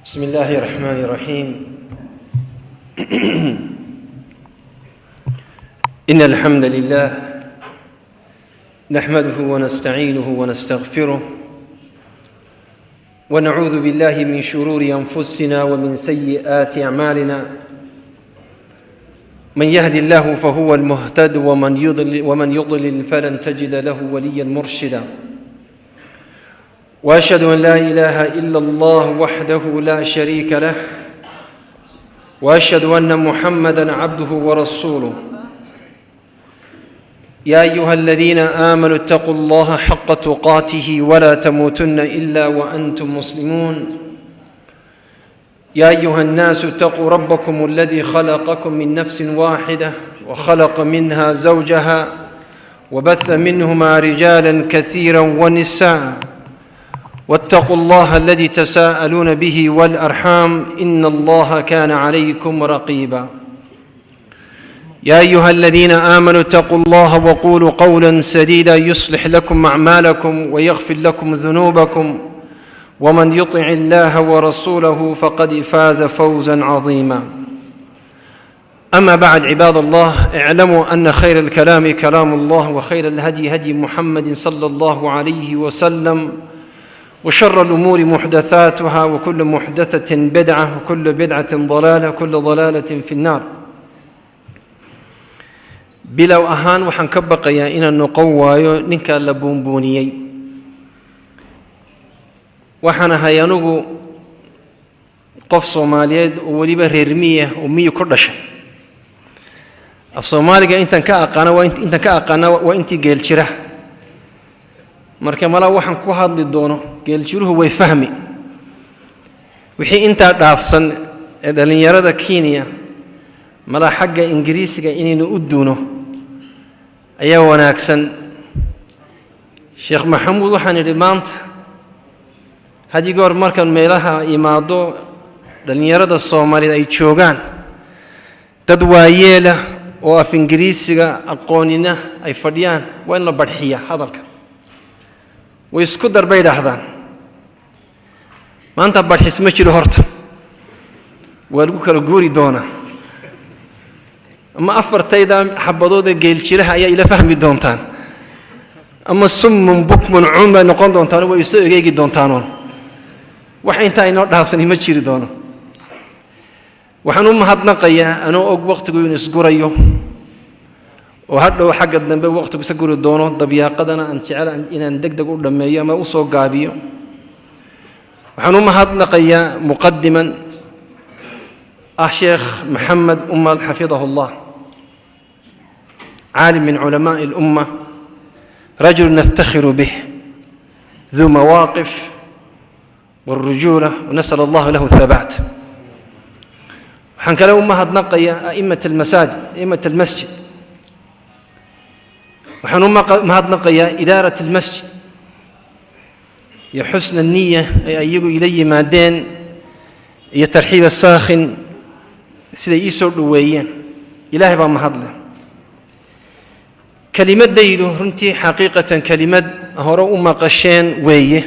بسم الله الرحمن الرحيم. إن الحمد لله نحمده ونستعينه ونستغفره، ونعوذ بالله من شرور أنفسنا ومن سيئات أعمالنا. من يهد الله فهو المهتد، ومن يضلل فلن تجد له وليا مرشدا. واشهد ان لا اله الا الله وحده لا شريك له، واشهد ان محمدا عبده ورسوله. يا ايها الذين امنوا اتقوا الله حق تقاته ولا تموتن الا وانتم مسلمون. يا ايها الناس اتقوا ربكم الذي خلقكم من نفس واحده وخلق منها زوجها وبث منهما رجالا كثيرا ونساء، واتقوا الله الذي تساءلون به والارحام، ان الله كان عليكم رقيبا. يا ايها الذين امنوا اتقوا الله وقولوا قولا سديدا يصلح لكم اعمالكم ويغفر لكم ذنوبكم، ومن يطع الله ورسوله فقد فاز فوزا عظيما. اما بعد، عباد الله، اعلموا ان خير الكلام كلام الله، وخير الهدي هدي محمد صلى الله عليه وسلم، وشر الامور محدثاتها، وكل محدثه بدعه، وكل بدعه ضلاله، وكل ضلاله في النار. Bilow ahaan, waxaan ka baqayaa inaan noqon waayo ninkaa la buunbuuniyey. Waxaan ahay anigu qof Soomaaliyeed oo weliba reer miya oo miyi ku dhashay. Af Soomaaliga intaan ka aqaana waa intaan ka aqaana waa intii geeljira. Marka malaa waxaan ku hadli doono geeljiruhu way fahmi. Wixii intaa dhaafsan ee dhallinyarada Kenya, malaa xagga Ingiriisiga inaynu u duuno ayaa wanaagsan. Sheekh Maxamuud, waxaan idhi maanta had iyo goor markaan meelaha imaado dhallinyarada Soomaaliyeed ay joogaan, dad waayeela oo af Ingiriisiga aqoonina ay fadhiyaan, waa in la badhxiya hadalka. Way isku dar bay dhahdaan. Maanta badhxis ma jiro horta, waa lagu kala guuri doonaa. Ama afartayda xabadood ee geeljiraha ayaa ila fahmi doontaan, ama صم بكم عمي bay noqon doontaan, way isoo egeegi doontaanoon. Wax intaa inoo dhaafsani ma jiri doono. Waxaan u mahadnaqayaa, anoo og waqtigu inuu isgurayo oo hadhow xagga dambe waqtigu isa guri doono, dabyaaqadana aan jecel inaan deg deg u dhammeeyo ama usoo gaabiyo. Waxaan u mahadnaqayaa muqadiman ah Sheekh Maxamed Umal xafidahu Allah، عالم من علماء الأمة، رجل نفتخر به، ذو مواقف والرجولة، ونسأل الله له الثبات. Waxaan kale u mahadnaqayaa أئمة المساجد، أئمة المسجد. Waxaan u mahadnaqayaa إدارة المسجد iyo حسن النية ay iyagu ila yimaadeen iyo ترحيب الساخن siday ii soo dhoweeyeen. Ilaahay baa mahadleh. Kelimadaydu runtii xaqiiqatan kelimad hore u maqasheen weeye.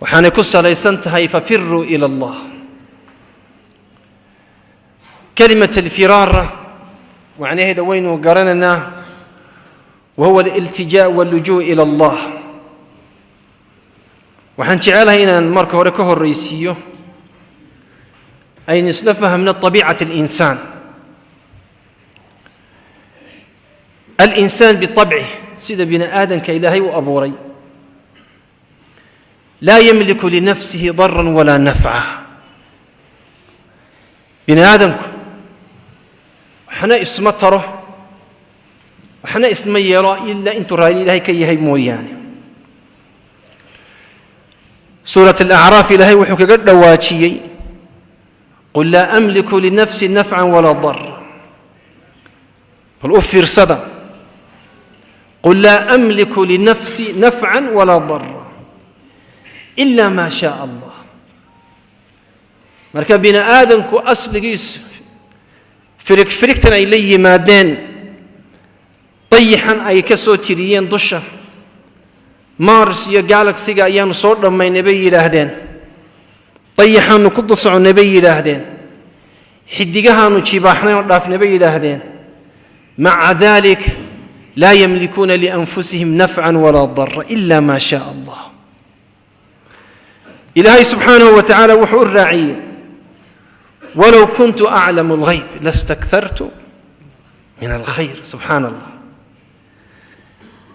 Waxaanay ku salaysan tahay ففروا إلى الله. كلمة الفرار macnaheeda waynu garanaynaa، وهو الالتجاء واللجوء إلى الله. Waxaan jecelahay inaan marka hore ka horraysiiyo aynu isla fahmno طبيعة الإنسان. الإنسان بطبعه، sida bini aadamka Ilaahay u abuuray، لا يملك لنفسه ضرا ولا نفعا. Bini aadamku waxna isma taro, waxna isma yeelo, ilaa intuu raali Ilaahay ka yahay mooyaane. سورة الأعراف Ilaahay wuxuu kaga dhawaajiyey: قل لا أملك لنفسي نفعا ولا ضرا. Bal u fiirsada: قل لا أملك لنفسي نفعا ولا ضرا إلا ما شاء الله. Marka bini aadamku asligiisu firig firigtan ay la yimaadeen, dayixan ay ka soo tiriyeen dusha, Mars iyo galaxyga ayaanu soo dhammaynay bay yidhaahdeen. Dayaxaanu ku dul soconnay, bay yidhaahdeen. Xidigahaanu jibaaxnay oo dhaafnay, bay yidhaahdeen. Maca dalik laa yamlikuuna lianfusihim nafcan walaa dara ila ma shaa Allah. Ilaahay subxaanahu wa tacaala wuxuu u raaciyey: walow kuntu aclamu alghayb lastakhartu min alkhayr. Subxaana Allah,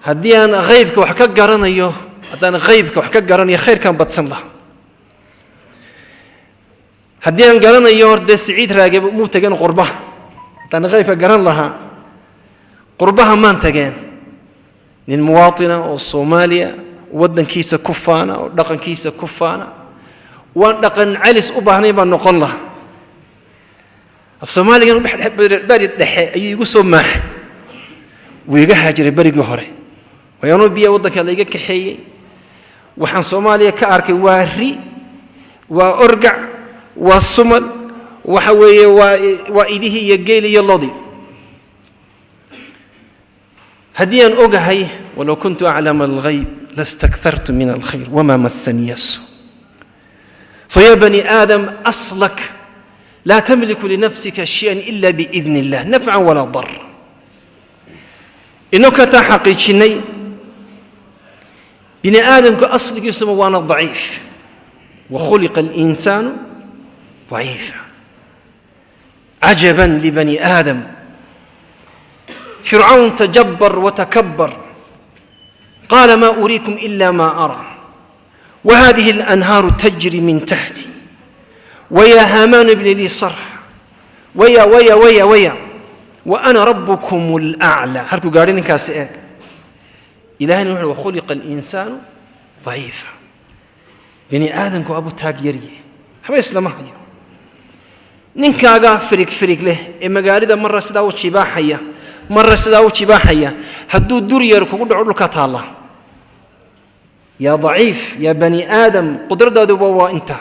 haddii aan haybka wax ka garanayo, haddaan haybka wax ka garanayo, khayrkaan badsan lahaa. Haddii aan garanayo, hor dee Siciid Raage muu tageen qurbaha. Haddaan haybka garan lahaa, qurbaha maan tageen. Nin muwaatina oo Soomaaliya, waddankiisa ku faana oo dhaqankiisa ku faana, waan dhaqan celis u baahnayn baan noqon lahaa. Af Soomaaligan beri dhexe ayuu igu soo maaxay, wuu iga haajiray berigii hore. Wayaanuu biya waddanka laiga kaxeeyey. Waxaan Soomaaliya ka arkay waa ri, waa orgac, waa sumal, waxa weeye waa idihii iyo geel iyo lodi. Haddii aan ogahay, walow kuntu aclama alghayb lastakthartu min alkhayr wama massaniya su. So ya bani aadam, aslak laa tamliku linafsika shayan ila biidni illah, nafcan walaa dar. Inoo taa xaqiijinay, bini aadamku asligiisuma waana daciif. Wakhuliqa alinsaanu daciifa. Cajaban libani aadam, fircawn tajabar watakabar, qaala ma uriikum ila ma araa wahadihi alanhaaru tajri min taxti waya haamaanu ibni lii sarx waya waya waya waya wa ana rabbukum alaclaa. Halkuu gaadhay ninkaasi eeg. Ilahayna wuxu wakhuliqa alinsaanu daciifa. Bini aadamku abuu taag yarye, waxba islama hayo. Ninkaagaa firig firig leh ee magaalada marra sidaa u jibaaxaya, marra sidaa u jibaaxaya, hadduu dur yar kugu dhaco, dhulka taalla. Yaa daciif, yaa bani aadam, qudradaadu waa inta.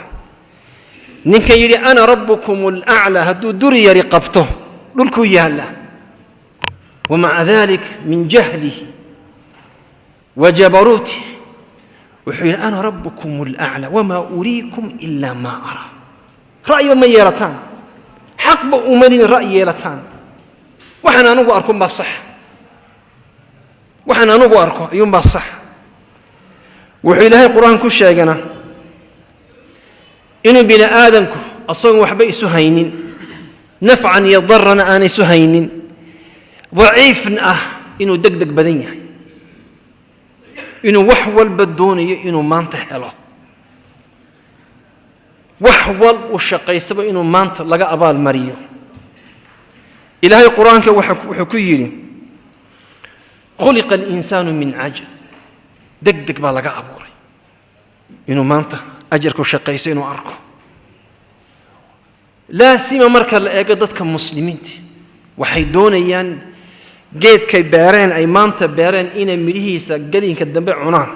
Ninkan yidhi ana rabbukum alaclaa, hadduu dur yari qabto, dhulkuu yaalla. Wamaca dalik min jahlihi wa jabaruutih wuxuu yidhi ana rabbukum alaclaa wamaa uriikum ila maa araa. Ra'yiba ma yeelataan, xaqba umadin ra'yi yeelataan. Waxaan anugu arkunbaa sax, waxaan anugu arko ayuunbaa sax. Wuxuu Ilaahay Qur-aan ku sheegana inuu bini aadamku asagoon waxba isu haynin, nafcan iyo darana aan isu haynin, daciifna ah, inuu deg deg badan yahay, inuu wax walba doonayo inuu maanta helo, wax wal uu shaqaysaba inuu maanta laga abaal mariyo. Ilaahay Qur-aanka wuxuu ku yidhi: khuliqa alinsaanu min cajal. Deg deg baa laga abuuray, inuu maanta ajarku shaqayso inuu arko. Laasima marka la eego dadka muslimiinta, waxay doonayaan geedkay beereen, ay maanta beereen, inay midhihiisa gelinka dambe cunaan.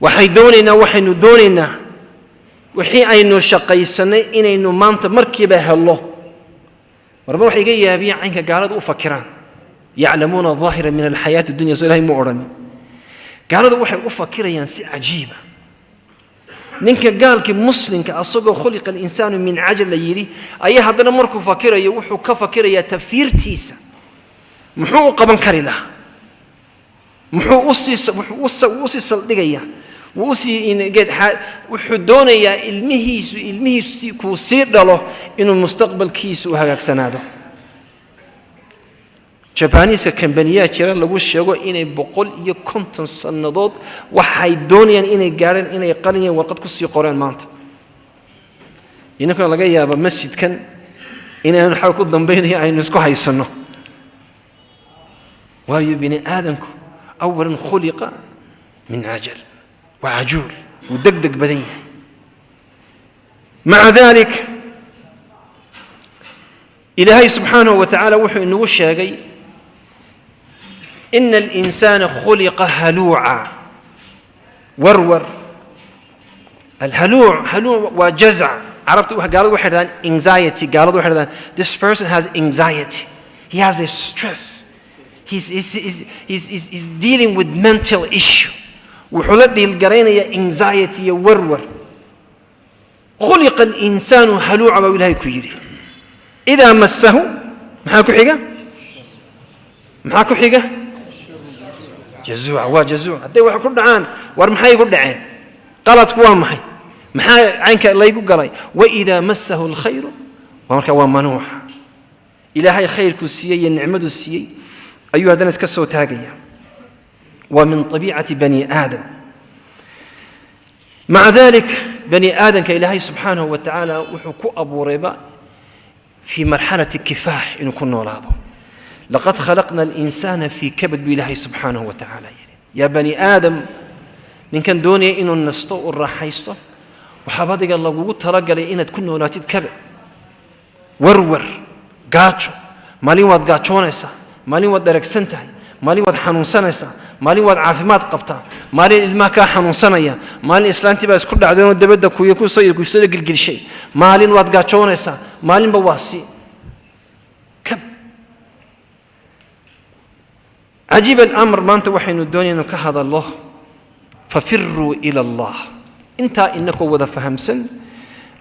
Waxay doonaynaa, waxaynu doonaynaa wixii aynu shaqaysanay inaynu maanta markiiba hello. Marba waxay iga yaabiyeen caynka gaaladu u fakiraan. Yaclamuuna daahira min alxayaati dunya, soo Ilahay mu odhanin? Gaaladu waxay u fakirayaan si cajiiba. Ninka gaalkii muslimka, asagoo khuliqa alinsaanu min cajal la yidhi, ayaa haddana markuu fakirayo wuxuu ka fakirayaa tafiirtiisa, muxuu u qaban kari lahaa, muxuu usii wuxuu usii saldhigayaa, wuu usii geed. Wuxuu doonayaa ilmihiisu kuu sii dhalo inuu mustaqbalkiisu u hagaagsanaado. Jabaniiska kambaniyaa jira lagu sheego inay 150 sannadood waxay doonayaan inay gaadheen, inay qalin warqad kusii qoreen. Maanta idinkuna laga yaaba masjidkan inaynu xal ku dambaynayo aynu isku haysanno. Waayo, bini aadamku awalan khuliqa min cajal, waa cajuul, wuu deg deg badan yahay. Maca dalik Ilaahay subxaanahu wa tacaala wuxuu inagu sheegay: ina alinsaana khuliqa haluuca. Warwar, alhaluuc, haluuc waa jazac. Carabta, gaaladu waxay dhahdaan anxiety. Gaaladu waxay dhahdaan this person has anxiety, he has a stress, he's dealing with mental issue. Wuxuu la dhiilgaraynayaa anxiety iyo warwar. Khuliqa alinsaanu haluuca baa Ilaahay ku yidhi. Idaa massahu, maxaa ku xiga? Maxaa ku xiga? Jazuuca. Waa jazuuc. Hadday wax ku dhacaan, war maxay igu dhaceen? Qaladku waa maxay? Maxaa caynka laygu galay? Waidaa massahu alkhayru, waa marka waa manuuxa. Ilaahay khayrkuu siiyey iyo nicmaduu siiyey ayuu haddana iska soo taagaya. Waa min طabiicati bani aadam. Maca dalik, bani aadamka Ilaahay subxaanahu wa tacaala wuxuu ku abuurayba fii marxalati kifaax inuu ku noolaado. Laqad khalaqna alinsaana fii kabad buu Ilaahay subxaanahu wa tacaala yidhi. Yaa bani aadam, ninkan doonaya inuu nasto, uu raaxaysto, waxaaba adiga lagugu talagalay inaad ku noolaatid kabad, warwar, gaajo. Maalin waad gaajoonaysaa, maalin waad dharagsan tahay, maalin waad xanuunsanaysaa, maalin waad caafimaad qabtaa, maalin ilmaha kaa xanuunsanaya, maalin islaantii baa isku dhacdeenoo dabadda kuyo kusoo kusoo gilgilshay, maalin waad gaajoonaysaa, maalinba waa si kab. Cajiib alamr. Maanta waxaynu doonaynu ka hadallo fafiruu ila Allah. Intaa inakoo wada fahamsan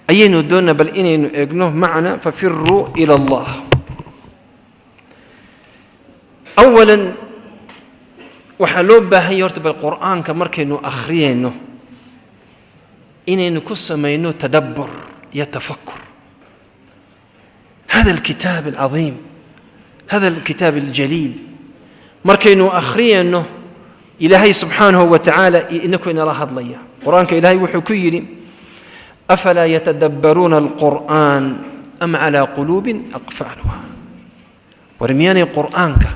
ayaynu doonnaa bal inaynu eegno macna fafiruu ila Allah. Awalan, waxaa loo baahan yahay horta bal Qur'aanka markaynu akhriyayno inaynu ku samayno tadabbur iyo tafakur. Hada alkitaab alcadiim, hada alkitaab aljaliil, markaynu akhriyayno, Ilaahay subxaanahu wa tacaala inaku inala hadlaya. Qur-aanka Ilaahay wuxuu ku yidhi: afalaa yatadabbaruuna alqur'aan am calaa quluubin aqfaaluha. War miyaanay qur'aanka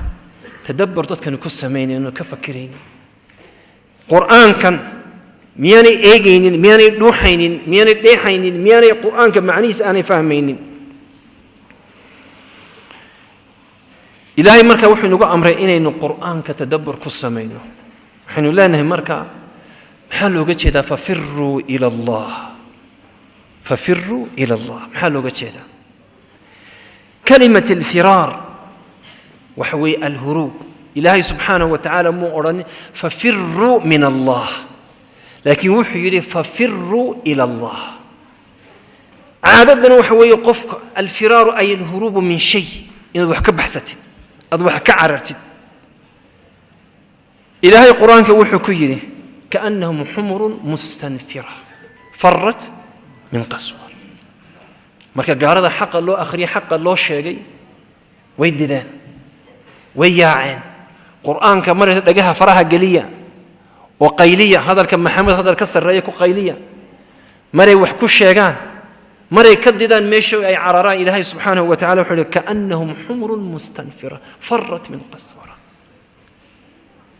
tadabbur dadkani ku samaynayn oo ka fakiraynin? Qur'aankan miyaanay eegaynin? Miyaanay dhuuxaynin? Miyaanay dheexaynin? Miyaanay qur'aanka macnihiisa aanay fahmaynin? Ilaahay marka wuxuu inagu amray inaynu qur'aanka tadabbur ku samayno. Waxaynu leenahay marka, maxaa looga jeedaa fafiruu ila Allah? Fafiruu ila Allah, maxaa looga jeedaa? Kalimat alfiraar waxa weeye alhuruub. Ilaahay subxaanahu wa tacaala muu odhanin fafiruu min Allah, laakiin wuxuu yidhi fafiruu ila Allah. Caadaddana waxa weeye qofka alfiraaru ay alhuruubu min shay, inaad wax ka baxsatid, aad wax ka carartid. Ilaahay qur-aanka wuxuu ku yidhi: kaannahum xumurun mustanfira farat min qaswa. Marka gaalada xaqa loo akhriyay, xaqa loo sheegay, way dideen, way yaaceen. Qur'aanka maraysa dhagaha faraha geliya oo qayliya, hadalka Maxamed hadal ka sarreeya ku qayliya. Maray wax ku sheegaan, maray ka didaan, meesha ay cararaan, Ilaahay subxaanahu wa tacala wuxuu uhi: kaannahum xumurun mustanfira farat min qaswara.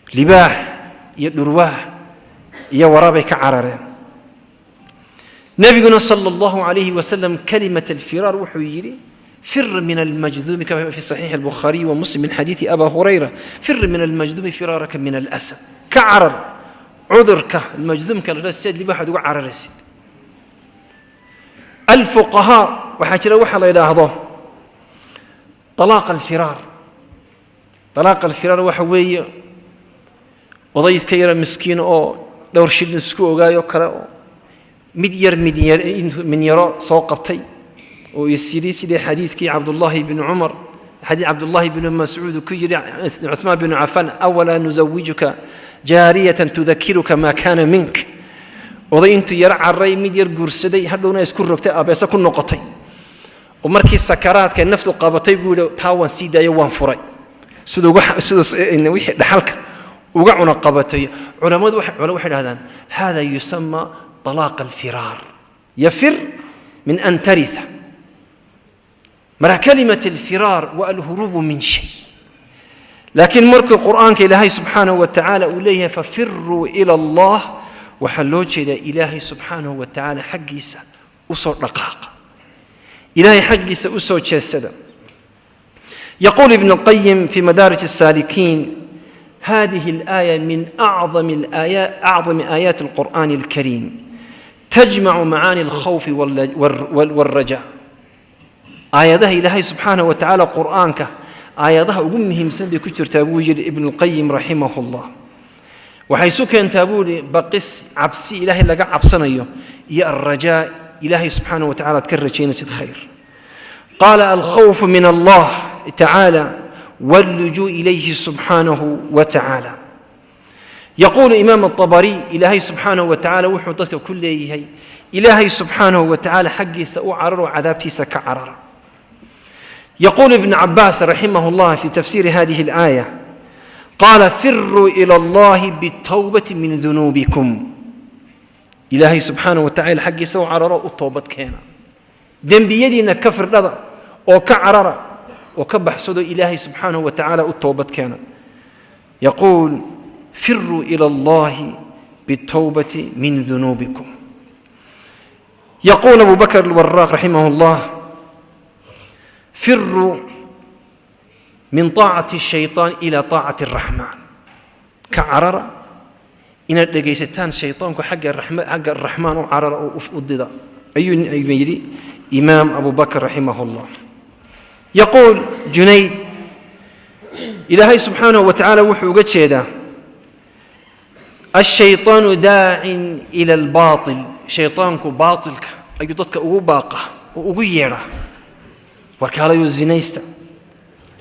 Libaax iyo dhurwaah iyo waraabay ka carareen. Nebiguna sala allahu calayhi wasalam kalimat alfiraar wuxuu yidhi: fir min almajduumi, kama fi saxiixi albukhaariyi wa Muslim min xadiidi Aba Hurayra: fir min almajduumi firaaraka min alasad. Ka carar cudurka majduumka la sidaad libaaxaad uga cararaysid. Alfuqahaa waxaa jira waxaa la yidhaahdo talaaq alfiraar. Talaaq alfiraar waxa weeye oday iska yara miskiin oo dhowr shilin isku ogaayo kale, oo mid yar min yaro soo qabtay oo is yidhi, sidii xadiidkii Cabdullaahi bni Cumar, xadiid Cabdullaahi bni Mascuud ku yidhi Cuثmaan binu Cafaan: awalaa nuzawijuka jaariyatan tudakiruka maa kaana mink. Oday intuu yaro carray mid yar guursaday, hadhowna isku rogtay, abeese ku noqotay, oo markii sakaraadka naftu qabatay buu yidhi: taa waan sii daayo, waan furay, siduu siduu wixii dhaxalka uga cuna qabatay. Culammadu waxay dhahdaan: hada yusama طلاق الفرار، يفر من أن ترث. Marka كلمة الفرار والهروب من شيء. لكن markuu qur'aanka Ilaahay subxaanahu wa tacaala uu leeyahay fafiruu ila Allah, waxaa loo jeedaa Ilaahay subxaanahu wa tacaala xaggiisa usoo dhaqaaqa, Ilaahay xaggiisa usoo jeesada. يقول ابن القيم في مدارج السالكين: هذه الآية من أعظم الآيات، أعظم آيات القرآن الكريم، تجمع معاني الخوف والرجاء. Aayadaha Ilaahay subxaanahu wa tacaala qur'aanka aayadaha ugu muhiimsan bay ku jirtaa, buu yidhi Ibnu Lqayim raximahullah. Waxay isu keentaa, buu yidhi, baqis, cabsi Ilaahay laga cabsanayo, iyo alrajaa. Ilaahay subxaanahu wa tacala aad ka rajaynaysid khayr. Qaala alkhawfu min Allah tacaala wallujuu ilayhi subxaanahu wa tacaala. Yaquulu Imaam Atabariy, Ilaahay subxaanahu wa tacaala wuxuu dadka ku leeyahay: Ilaahay subxaanahu wa tacaala xaggiisa u cararo, cadaabtiisa ka carara. يقول ابن عباس رحمه الله في تفسير هذه الآية، قال: فروا إلى الله بالتوبة من ذنوبكم. Ilaahay subxaanahu wa tacala xaggiisa u cararo, u toobad keena, dembiyadiina ka firdhada oo ka carara oo ka baxsado, Ilaahay subxaanahu wa tacaala u toobad keena. يقول: فروا إلى الله بالتوبة من ذنوبكم. يقول أبو بكر الوراق رحمه الله: فروا من طاعة الشيطان إلى طاعة الرحمن. Ka carara inaad dhegaysataan shaytaanku, xagga Raxmaan u carara oo u dida, ayuu yidhi Imaam Abu Bakr raximah Allah. Yaquul Junayd: Ilaahay subxaanahu wa tacaala wuxuu uga jeedaa الشيطان داع إلى الباطل. Shaytaanku baatilka ayuu dadka ugu baaqa oo ugu yeedhaa: warkaalayo zinaysta,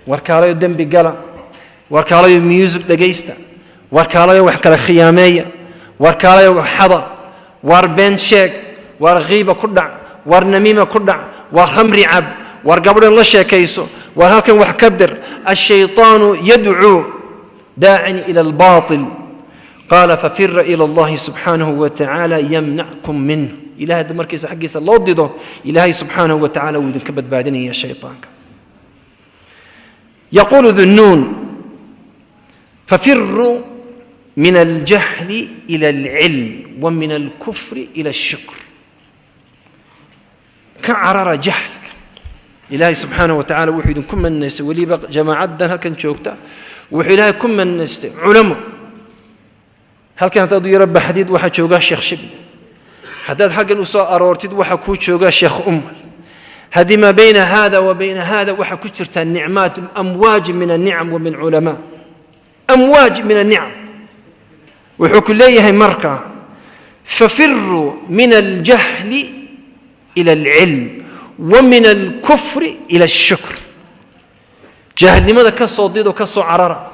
warkaalayo dembi gala, warkaalayo music dhegaysta, warkaalayo wax kala khiyaameeya, warkaalayo xada, waar been sheeg, waar khiiba ku dhac, waar namiima ku dhac, waar khamri cab, waar gabadhan la sheekayso, waar halkan wax ka dir. الشيطان يدعو داع إلى الباطل. قال: ففر إلى الله سبحانه وتعالى يمنعكم منه. Ilahay hadda markiisa xaggiisa loo dido, Ilaahay subxaanahu wa tacala wuu idinka badbaadinaya shaytaanka. يقول ذنون: ففروا من الجهل إلى العلم ومن الكفر إلى الشكر. Ka carara jahlka. Ilaahay subxaanahu wa tacala wuxuu idinku manaystay, weliba jamaacaddan halkan joogta, wuxuu Ilaahay ku manaystay culamo. Halkan haddaad u yaro baxdid, waxaa joogaa Sheekh Shibli. Haddaad halkan u soo aroortid, waxaa kuu joogaa Sheekh Umal. Haddii maa bayna hada wa bayna hada waxaa ku jirtaa nicmaat, amwaaj min annicam wa min culamaa, amwaaj min annicam. Wuxuu ku leeyahay marka: ففروا من الجهل إلى العلم ومن الكفر إلى الشكر. Jaahilnimada ka soo dido, ka soo carara,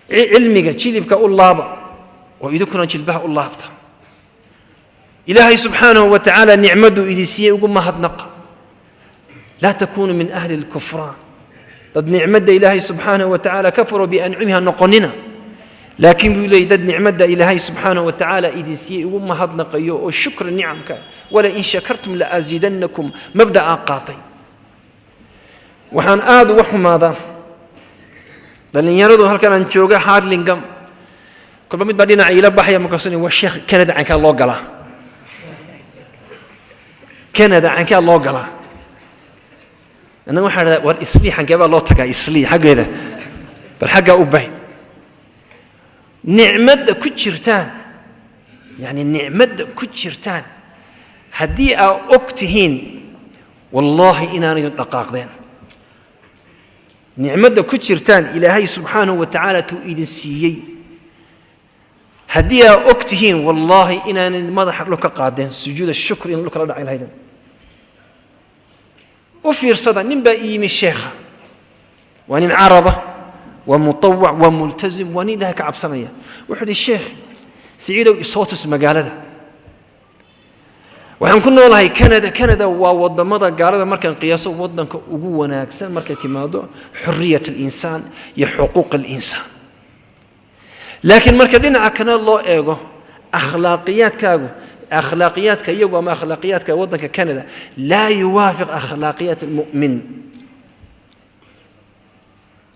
cilmiga jilibka u laaba oo idinkuna jilbaha u laabta. Ilaahay subxaanahu wa tacaala nicmaduu idin siiyey ugu mahadnaqa. لا تكونوا من أهل الكفران. Dad nicmadda Ilaahay subxaanahu wa tacaala كفروا بأنعمه ha noqonina, laakiin buu leeyay, dad nicmadda Ilaahay subxaanahu wa tacaala idin siiyey ugu mahadnaqayo oo shukra nicamka. ولئن شكرتم لأزيدنكم mabda'aa qaatay. Waxaan aada uga xumaadaa dhallinyaradu halkan aan jooga Harlingam, kolba mid baa dhinaca iila baxaya, markaasuu: "Waa sheekh, Canada cankaa loo galaa? Canada cankaa loo galaa?" Annaga waxaa dhahdaa: "War Islii xankee baa loo tagaa? Islii xaggeeda bal xaggaa u bay." Nicmadda ku jirtaan, yacni nicmadda ku jirtaan, haddii aa og tihiin, wallaahi inaan idin dhaqaaqdeen. Nicmadda ku jirtaan, Ilaahay subxaanahu wa tacaala tuu idin siiyey, haddii aa og tihiin, wallaahi inaanan madaxa dhulka qaadeen, sujuuda shukr in dhulka la dhacay lahayden. U fiirsada, nin baa ii yimi sheekha, waa nin Caraba, waa mutawac, waa multazim, waa nin Ilahay ka cabsanaya. Wuxuu uhi: "Sheekh Siciidow, isoo tus magaalada waxaan ku noolahay, Canada." Canada waa wadamada gaalada markaan qiyaaso wadanka ugu wanaagsan markay timaado حرية الإنسان iyo xuquuq الإنسان. Laakiin marka dhinaca kale loo eego akhlaaqiyaadkaagu, akhlaaqiyaadka iyagu ama akhlaaqiyaadka waddanka Canada لا يوافق أخلاقيات المؤمن.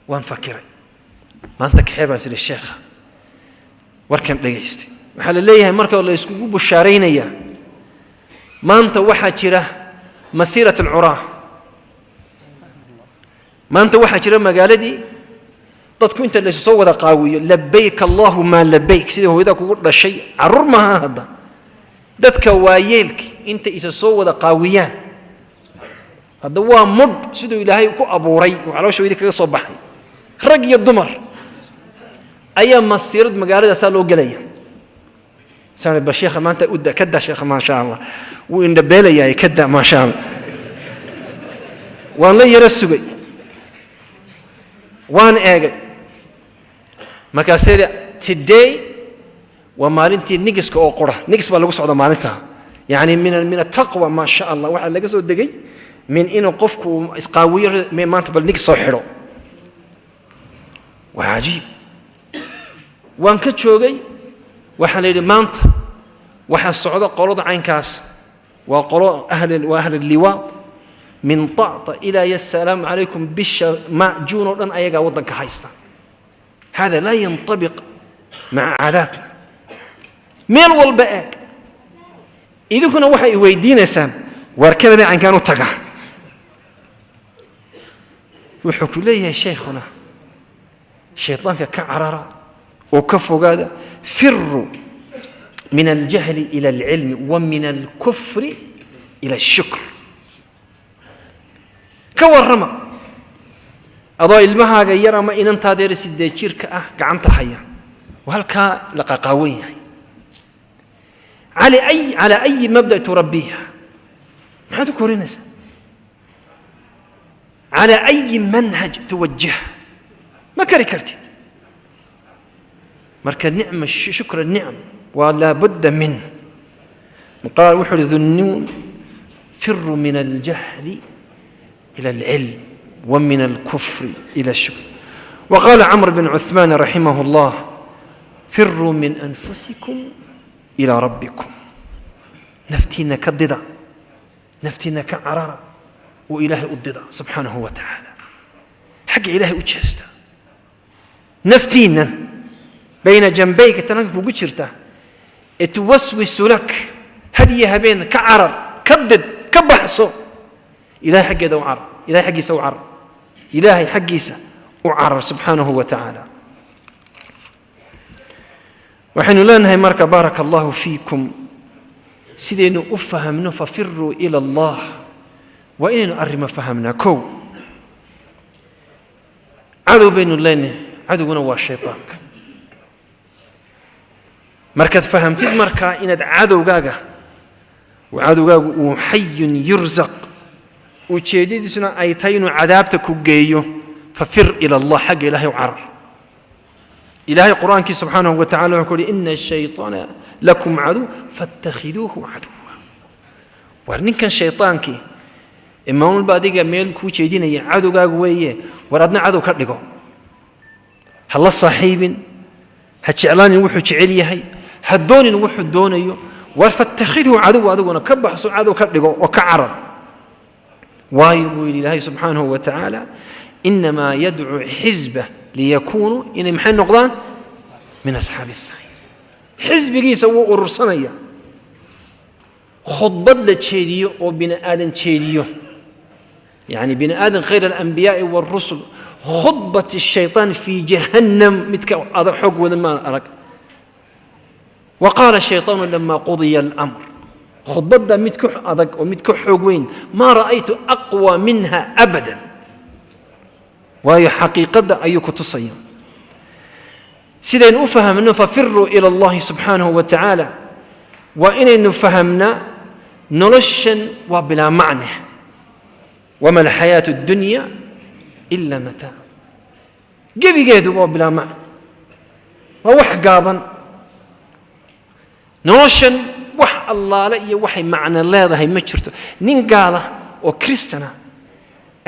Waan fakiray. Maanta kaxee baan sidhi sheekha warkan dhegaystay. Waxaa la leeyahay marka la iskugu bushaaraynayaa, maanta waxaa jira مسيرة العراة. Maanta waxaa jira magaaladii dadku inta laysu soo wada qaawiyo: "لبيك اللهم لبيك", sidii hooyada kugu dhashay. Carruur maaha hadda, dadka waayeelka inta isa soo wada qaawiyaan hadda, waa mudh siduu Ilaahay ku abuuray oo calooshooydii kaga soo baxay, rag iyo dumar ayaa masiirad magaaladaasaa loo gelaya. Saan ba sheekha maanta u da, kada sheekha, maasha Allah, wuu indhabeelayahay, kada, maasha Allah. Waan la yaro sugay, waan eegay. Markaasee today waa maalintii nigiska oo qura, nigis baa lagu socda maalintaa. Yani min ataqwa, maa sha Allah, waxaa laga soo degay min inuu qofku isqaawiyo, maanta bal nigis soo xidho. Waa cajiib. Waan ka joogay. Waxaa la yidhi maanta waxaa socda qolada caynkaas, waa qolo ahl, waa ahl liwaad, min طعطة ilaa yasalaamu calaykum, bisha ma Juun oo dhan ayagaa waddanka haysta. Hada laa yanطabiq maca caadaatna. Meel walba eeg. Idinkuna waxay i weydiinaysaan, waar Kanada caynkaan u taga? Wuxuu ku leeyahay shaykhuna, shaydaanka ka carara oo ka fogaada. Firuu min aljahli ila alcilmi wa min alkufri ila alshukr. Ka warrama adoo ilmahaaga yar ama inantaadeer 8 jirka ah gacanta haya oo halkaa la qaqaawan yahay, على أي مبدأ تربيها? Maxaad u korinaysaa? على أي منهج توجهها? Ma kari kartid. Marka nicma, shukra nicam waa laabudda min. Qaal wuxuu uhi Dhunnuun: firuu min aljahli ila alcilm wa min alkufri ila alshukr. وقال عمرو بن عثمان رحمه الله: فروا من أنفسكم إلى ربكم. Naftiinna ka dida, naftiinna ka carara oo Ilaahay u dida subxaanahu wa tacaala. Xagga Ilaahay u jeesta. Naftiinnan bayna janbayka tananka kugu jirta ee tuwaswisu lak had iyo habeen, ka carar, ka did, ka baxso. Ilahay xaggeeda u carar, Ilahay xaggiisa u carar, Ilaahay xaggiisa u carar subxaanahu wa tacaala. Waxaynu leenahay marka, baaraka Allahu fiikum, sidaynu u fahamno fafiruu ila Allah, waa inaynu arrimo fahamnaa. Kow, cadow baynu leenahay, cadowguna waa shaydaanka. Markaad fahamtid markaa inaad cadowgaaga, cadowgaagu uu xayun yursaq, ujeeddadiisuna ay tahay inuu cadaabta ku geeyo, fafir ila Allah, xagga Ilahay u carar. Ilahay Qur-aankii subxaanahu wa tacala wuxuu ku uhi: ina ashayطaana lakum caduw faاtakhiduuhu caduwa. War ninkan shayطaankii ee maalin walba adiga meel kuu jeedinaya cadowgaagu weeye. War adna cadow ka dhigo, ha la saaxiibin, ha jeclaanin wuxuu jecel yahay, ha doonin wuxuu doonayo. War fattakhidhu caduwa, adiguna ka baxso, cadow ka dhigo oo ka carar. Waayo, buu yidhi Ilaahay subxaanahu wa tacaala: inamaa yadcuu xisbah liyakuunuu, inay maxay noqdaan? Min asxaabi asaciir. Xisbigiisa wuu urursanaya. Khudbad la jeediyo oo bini aadan jeediyo, yani bini aadan khayr alambiyaai wاlrusul, khudbat الshayطaan fi jahannam midka adag xoog wadan maan arag. وقال الشيطان لما قضي الأمر, khudbadda mid ka adag oo mid ka xoog weyn, ما رأيت أقوى منها أبدا. Waayo, xaqiiqadda ayuu ku tusaya. Sidaynu u fahamno fafiruu ila Allahi subxaanahu wa tacaala, waa inaynu fahamnaa noloshan waa bilaa macne. وما الحياة الدنيا إلا متاع. Gebigeedu waa bilaa macne, waa wax gaaban. Noloshan wax allaale iyo waxay macno leedahay ma jirto. Nin gaala oo Kristana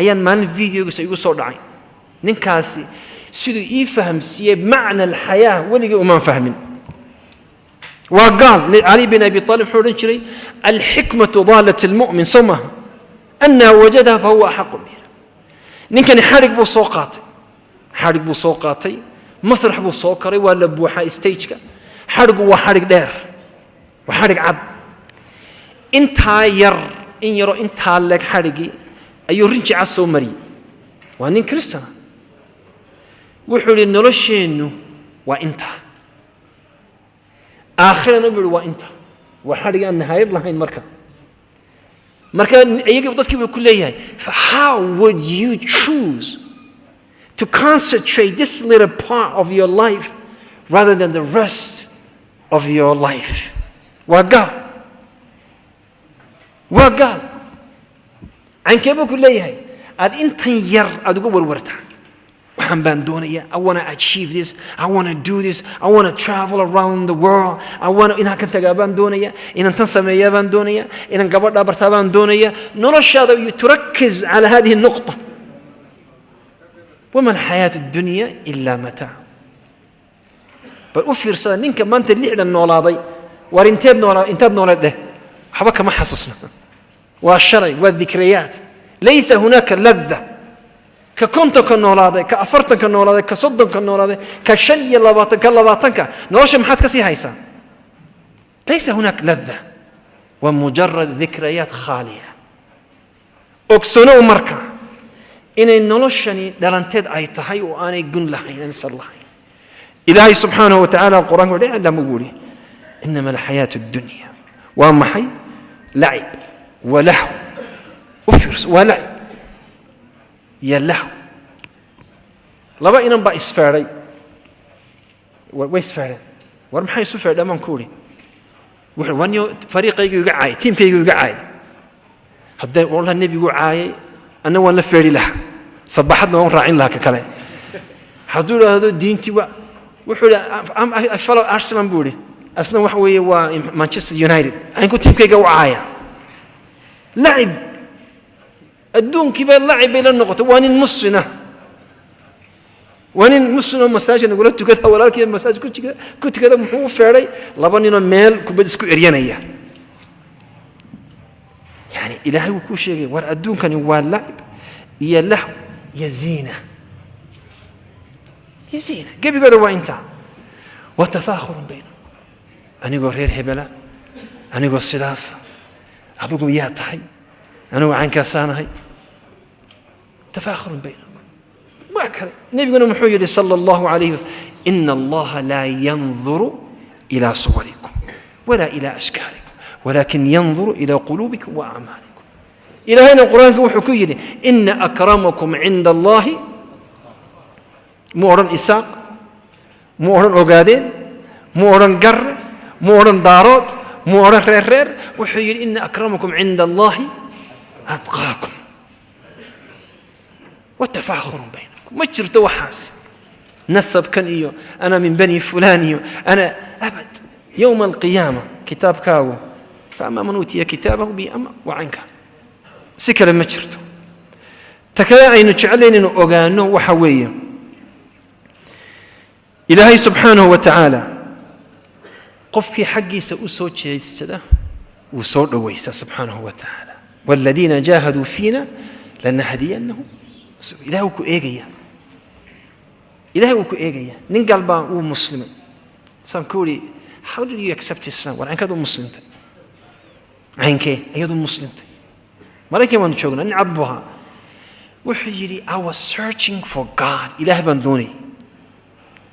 ayaan maalin videogiisa igu soo dhacay. Ninkaasi siduu ii fahamsiiyey macna alxayaa weligii umaan fahmin. Waa gaal. Cali bin Abi Aalib wuxuu odhan jiray: alxikmatu daalat almu'min, soo maaha? Annaa wajadaha fahuwa axaqu biha. Ninkani xadhig buu soo qaatay, xadhig buu soo qaatay, masrax buu soo koray, waa la buuxaa stageka. Xadhigu waa xadhig dheer, waa xadhig cad, intaa yar, in yaroo intaa leeg xadhigii ayuu rinji cad soo mariyey. Waa nin Kristana. Wuxuu yidhi: nolosheennu waa intaa, aakhirana, buu yihi, waa intaa. Waa xadhig aan nihaayad lahayn. Marka iyaga dadkii buu ku leeyahay: "How would you choose to concentrate this little part of your life rather than the rest of your life?" Waa gaal, waa gaal. Caynkee buu ku leeyahay aad intan yar aad uga warwartaa? Waxaan baan doonayaa, I wanna achieve this, I wanna do this, I wanna travel around the world, I wanna inaan kan tagaa baan doonaya, inaan tan sameeyaa baan doonaya, inaan gabadhaa bartaa baan doonaya. Noloshaada تركز على هذه النقطة. وما الحياة الدنيا إلا متاع. Bal u fiirsada ninka maanta 60 noolaaday. Waar inteed noolaa, intaad nooleed dheh, waxba kama xasuusna. Waa shalay, waa ذكريات، ليس هناك لذة. Ka 50-ka noolaaday, ka 40-ka noolaaday, ka 30-ka noolaaday, ka 25, ka 20-ka, nolosha maxaad ka sii haysaa? ليس هناك لذة، waa مجرد ذكريات خالية. Ogsanow marka inay noloshani dhalanteed ay tahay oo aanay gun lahayn, aan sal lahayn. Ilaahay subxaanahu wa tacaala qur-aanka iclam buu yidhi: إنما الحياة الدنيا waa maxay? لعب ولهو. U fiirso, waa lacib iyo lahw. Laba inan baa isfeedhay, way isfeedheen. War maxay isu feedheen baan ku idhi. Wuxuu waniyo fariiqaygu iga caayay, tiimkaygu iga caayay. Haddee wallah nebigu caayay, anna waan la feedhi lahaa, sabaxadna waan raacin lahaa. Ka kale hadduu idhaahdo diintii waa, wuxuu idhi, "I follow Arsenal," buu idhi. Asna waxa weeye waa Manchester United. Caynku tiimkayga u caaya. Lacib adduunkii bay lacib bay la noqotay. Waa nin muslina, waa nin muslim oo masaajid nagula tukada, walaalkii masaajid ku tukada. Muxuu u feedhay? Laba ninoo meel kubad isku eryanaya. Yani Ilaahay wuu kuu sheegay, war adduunkani waa lacib iyo lahw iyo ziina iyo ziina. Gebigooda waa intaa. وتفاخر بينكم. Anigoo reer hebela, anigoo sidaasa, adigu yaa tahay? Anigu caynkaasaanahay. تفاخر بينكم waa kale. Nebiguna muxuu yidhi صلى الله عليه وسلم: إن الله لا ينظر إلى صوركم ولا إلى أشكالكم ولكن ينظر إلى قلوبكم وأعمالكم. Ilaahayna qur-aanka wuxuu ku yidhi: إن أكرمكم عند الله. Mu odhan Isaaq, mu odhan Ogaadeen, mu odhan Garre, mu odhan Daarood, mu odhan reer reer. Wuxuu yidhi: إن أكرمكم عند الله أتقاكم. وتفاخر بينكم ma jirto. Waxaas nasabkan iyo أنا من بني فلان iyo أنا أبد. يوم القيامة kitaabkaagu فأما من أوتي كتابه بيمينه wacanka si kale ma jirto. Ta kale aynu jeclayn inuu ogaano waxa weeye, Ilaahay subxaanahu wa tacaala qofkii xaggiisa u soo jeedsada wuu soo dhowaysaa subxaanahu wa tacaala. والذين جاهدوا فينا لنهدينهم. Ilahay wuu ku eegaya, Ilahay wuu ku eegaya. Nin gaal baa wuu muslimay. Saan ku idhi: "How did you accept Islam? War caynkaad u muslimtay, caynkee ayadu muslimtay?" Maraykan baanu joognaa, nin cad buu ahaa. Wuxuu yidhi: "I was searching for God. Ilaah baan doonayay,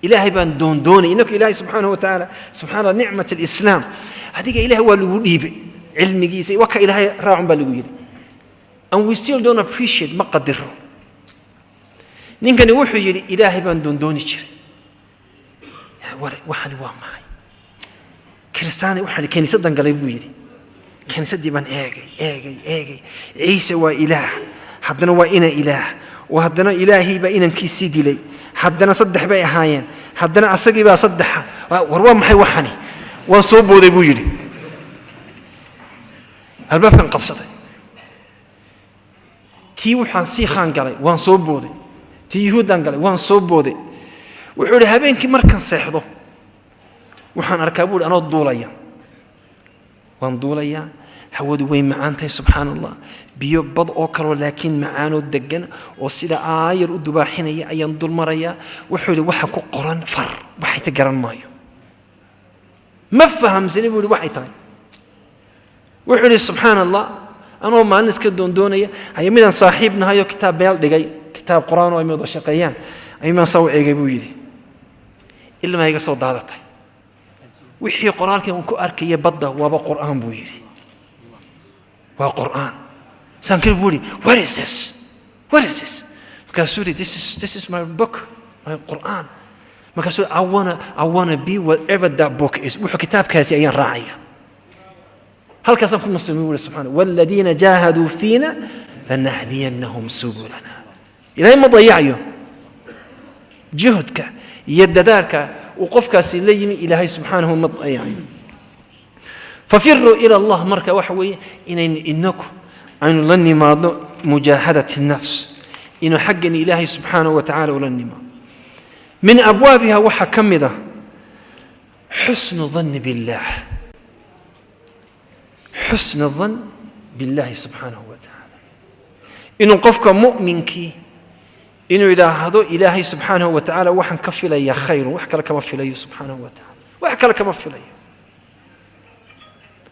Ilaahay baan doondoonay." Innaka Ilaahay subxaanahu wa tacaala, subxaana Allah, نعمة الإسلام. Adiga Ilaah waa lagu dhiibay cilmigiisa, waa ka Ilaahay raacun baa lagu yidhi, and we still don't appreciate, ma qadiro. Ninkani wuxuu yidhi: "Ilaahay baan doondooni jiray. War waxani waa maxay? Kiristaani waxaan kiniisaddan galay," buu yidhi. "Kiniisaddii baan eegay, eegay, eegay. Ciise waa Ilaah, haddana waa ina Ilaah, oo haddana Ilaahay baa inankiisii dilay, haddana saddex bay ahaayeen, haddana asagii baa saddexa. War waa maxay waxani? Waan soo booday," buu yidhi. "Albaabkan qabsaday, tii waxaan sii khaan galay, waan soo booday, tii Yuhuuddaan galay, waan soo booday." Wuxuu yidhi: "Habeenkii markaan seexdo waxaan arkaa," buu yidhi, "anoo duulaya. Waan duulayaa, hawadu way macaan tahay, subxaan Allah. Biyo bad oo kaloo laakiin macaanoo degan oo sida aayar u dubaaxinaya ayaan dul marayaa." Wuxuu yidhi: "Waxa ku qoran far, waxay ta garan maayo, ma fahamsani," buu yidhi, "waxay tahay." Wuxuu yidhi: "Subxaan Allah, anoo maalin iska doondoonaya ayaa midaan saaxiib nahay oo kitaab meel dhigay, kitaab qur-aan oo ay wada shaqeeyaan ayuu maan saa u eegay," buu yidhi. "Ilmaa iga soo daadatay. Wixii qoraalkii aan ku arkaya badda waaba qur'aan," buu yidhi. "Waa qur'aan." Saan kale buu yidhi: "What is this? What is this?" Markaasuu yidhi: This is my book, my Qur'an." Markaasuu yidhi: I wanna be whatever that book is. Wuxuu kitaabkaasi ayaan raacaya." Halkaasaan ku muslimay buu subxana. Waaladiina jaahaduu fiina lanahdiyannahum subulana. Ilaahay ma dayacayo juhdka iyo dadaalka uu qofkaasi la yimi. Ilaahay subxaanahu ma dayacayo. Fafiruu ila Allah. Marka waxa weeye inaynu inaku aynu la nimaadno mujaahadat nafs, inuu xaggan Ilaahay subxaanahu wa tacaala ula nimaado. Min abwaabiha waxaa ka mid ah xusnu danni billaah, xusnu dan billahi subxaanahu wa tacaala, inuu qofka mu'minkii inuu yidhaahdo: Ilaahay subxaanahu wa tacaala waxaan ka filayaa khayrun, wax kale kama filayo subxaanahu wa tacaala, wax kale kama filayo.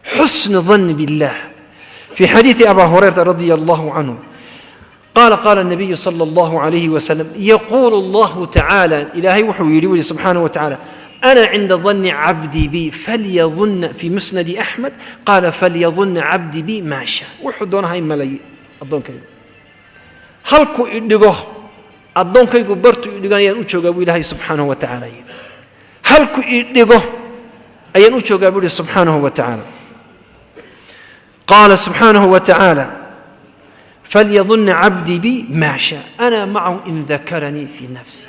Xusnu danni billah. في حديث أبا هريرة رضي الله عنه قال: قال النبي صلى الله عليه وسلم: يقول الله تعالى، إلهي وحو يريد سبحانه وتعالى: أنا عند ظن عبدي بي فليظن. في مسند أحمد قال: فليظن عبدي بي ما شاء. Wuxuu doona ha malay addoonkaygu, halkuu idhigo addoonkaygu, bartu idhigo ayaan u joogaa buu Ilaahay subxaanahu wa tacaala yidhi. Halku idhigo ayaan u joogaa buu yihi subxaanahu wa tacaala. قال سبحانه وتعالى: فليظن عبدي بي ما شاء، أنا معه إن ذكرني في نفسي.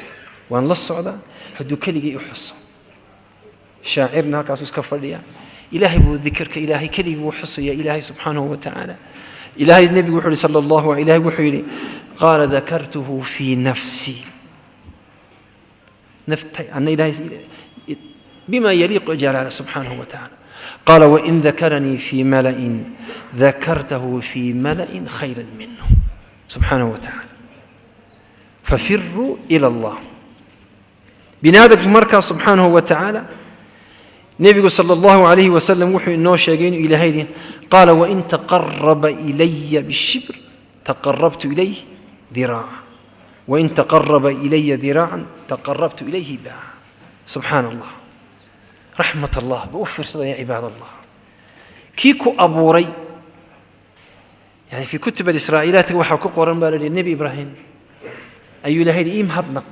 Waan la socdaa hadduu keligii i xuso. Shaacirna halkaasuu iska fadhiya, Ilaahay buu dikerka, Ilaahay keligii buu xusaya, Ilaahay subxaanahu wa tacaala. Ilaahay, nebigu wuxuu yihi sala Allahu, Ilahay wuxuu yidhi: قال ذكرته في نفسي. Naftay anna Ilahay بما يليق جلاله سبحانه وتعالى. قال: وإن ذكرني في ملأ ذكرته في ملأ خيرا منه سبحانه وتعالى. ففروا إلى الله. Bini aadamku markaa subxaanahu wa tacaala, nebigu sala Allahu calayhi wasalam wuxuu inoo sheegay inuu Ilaahay yihi: قال: وإن تقرب إلي بشبر تقربت إليه ذراعا، وإن تقرب إلي ذراعا تقربت إليه باعا. سبحaan Allah, raxmat Allah ba u fiirsada ya cibaad Allah. Kii ku abuuray, yani في kutub alisraa'iilaatka waxaa ku qoran baa la yihi, Nebi Ibraahim ayuu Ilahay yidhi: Ii mahadnaq,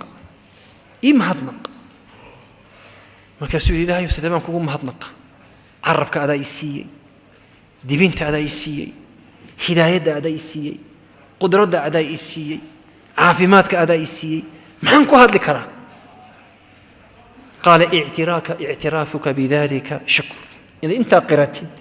ii mahadnaq. Markaasuu yidhi: Ilahay, sidee baan kugu mahadnaqa? Carabka adaa i siiyey, dibinta adaa i siiyey, hidaayadda adaa i siiyey, qudradda adaa i siiyey, caafimaadka adaa i siiyey, maxaan ku hadli karaa? قال: اعترافك بذلك شكر. Inaad intaa qiratid,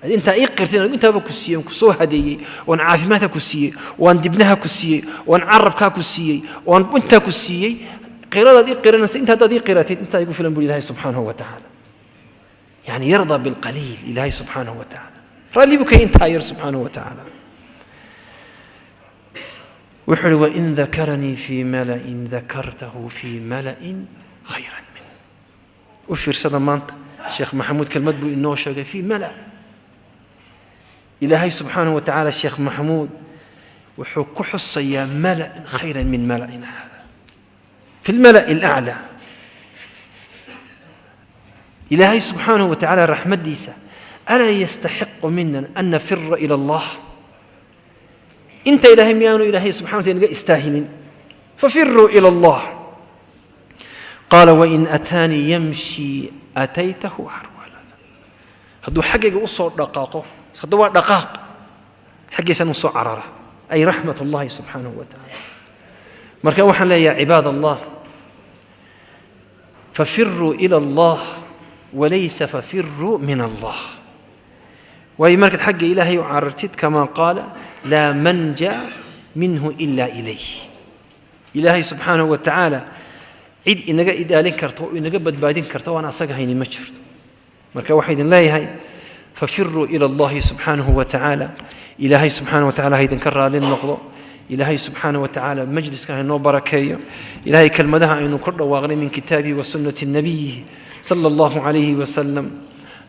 ad intaa ii qirtid, anigu intaaba ku siiyey, oon ku soo hadeeyey, oon caafimaadka ku siiyey, oon dibnaha ku siiyey, oon carabkaa ku siiyey, oon intaa ku siiyey, qiradaad ii qiranaysa, inta haddaad ii qiratid, intaa igu filan buu Ilahay subxaanahu wa tacaala. Yani يرضى بالقليل. Ilahay subxaanahu wa tacaala raalli buu ka intaa yar subxaanahu wa tacaala. Wuxuu uhi: وإن ذكرني في ملأ ذكرته في ملأ خيرا منه. U fiirsada, maanta Sheekh Maxamuud kelmad buu inoo sheegay: في ملأ. Ilaahay subxaanahu wa tacaala Sheekh Maxamuud wuxuu ku xusayaa ملأ خيرا من ملئنا هذا، في الملأ الأعلى. Ilaahay subxaanahu wa tacaala raxmaddiisa, ألا يستحق منا أن نفر إلى الله? Inta Ilaahay miyaanu Ilaahay subxana wa taala naga istaahilin? ففروا إلى الله. قال: وإن أتاني يمشي أتيته هرولة. Hadduu xaggayga u soo dhaqaaqo, hadda waa dhaqaaq, xaggiisaan u soo carara, ay raxmat Allahi subxaanahu wa tacaala. Marka waxaan leeyahay, cibaad Allah, ففروا إلى الله وليس ففروا من الله. Waayo markaad xagga Ilaahay u carartid, كما قال: لا منجا منه إلا إليه. Ilaahay subxaanahu wa tacaala cid inaga ilaalin karta oo inaga badbaadin karta oo aan asaga haynin ma jirto. Marka waxaa idin leeyahay: ففروا إلى الله subxaanahu wa tacaala. Ilaahay subxaanahu wa tacala ha idinka raali noqdo. Ilaahay subxaanahu wa tacaala majliska ha inoo barakeeyo. Ilaahay kelmadaha aynu ku dhawaaqnay من كتابه وسنة نبيه صلى الله عليه وسلم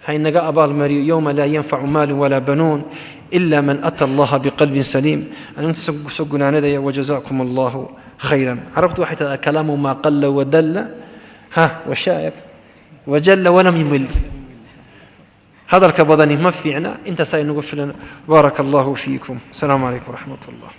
ha inaga abaalmariyo. يوم لا ينفع مال ولا بنون إلا من أتى الله بقلب سليم. Aan intaas kusoo gunaanadaya. وجزاكم الله خيرا. Carabtu waxay tahay: الكلام ما قل ودل ها وشايب وجل ولم يمل. Hadalka badani ma fiicna, intaasaa inagu filan. بارك الله فيكم. السلام عليكم ورحمة الله.